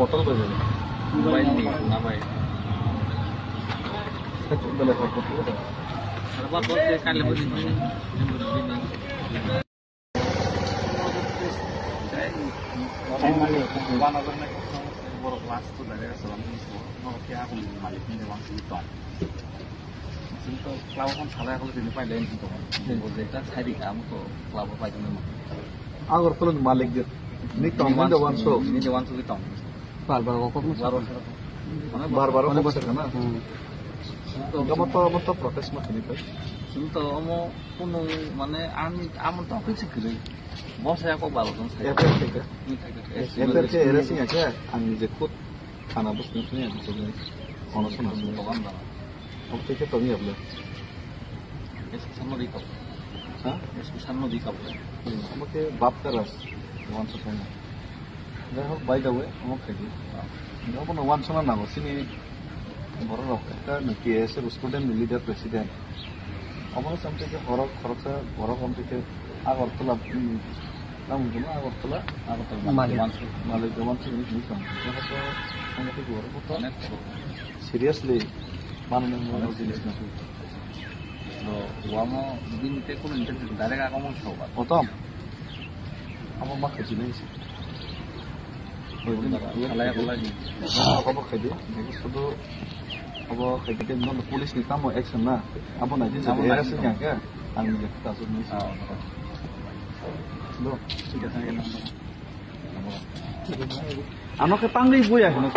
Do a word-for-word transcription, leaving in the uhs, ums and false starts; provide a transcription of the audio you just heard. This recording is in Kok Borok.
Hotel bai bai. Mobile ni, na bai. Borok last to direct salam ni so, no kya ko malik ni wang si tong. Sing to klaw kon salai ko tini pai len to. Bo jeta sari ka mo to klaw pai to ma. Agartala ni malik je. Ni tong ni de wan so. Ni de wan so ki tong. Bar bar ko ko. Bar bar. Bar bar ko ko na. Hmm. Ga mo to mo to protest ma kini pai. Sing to mo kuno mane ami amo to kisi kiri. Bo saya ko balo tong saya. Eter ke. Ni thai ke. Eter ke era sing ya ke. Ang ni je khud Thana bwskango thangwi ang chuknai. Ono sona sona. Dogan dana. Omo tei khe tongya bwle. Esko sanno di kabo. Ha? Esko sanno di kabo. Omo khe bap karas. Wan sa thangna. Jai hok, by the way, omo khaidi. Omo no wan sana nango, sini borok rok ekta no T S F student ni leader president. Omo samtwi khe horok, khoroksa borok samtwi khe Agartala, hmm, tamo hwn Agartala, Agartala Malik. Malik Dewan sini sini tong. Joto samtwi borok to seriously manwi mano jinis na. No, wamo bini te kono interview direct ako mo soba. Otom. Amo ma khaji nai si. Salai ko lagi. Abo khaidi, sudu abo khaidi no police ni tamo action na. Abo nai din. Abo nai din. Ang ni ta su ni. Do. Ano khe pangri buya hino.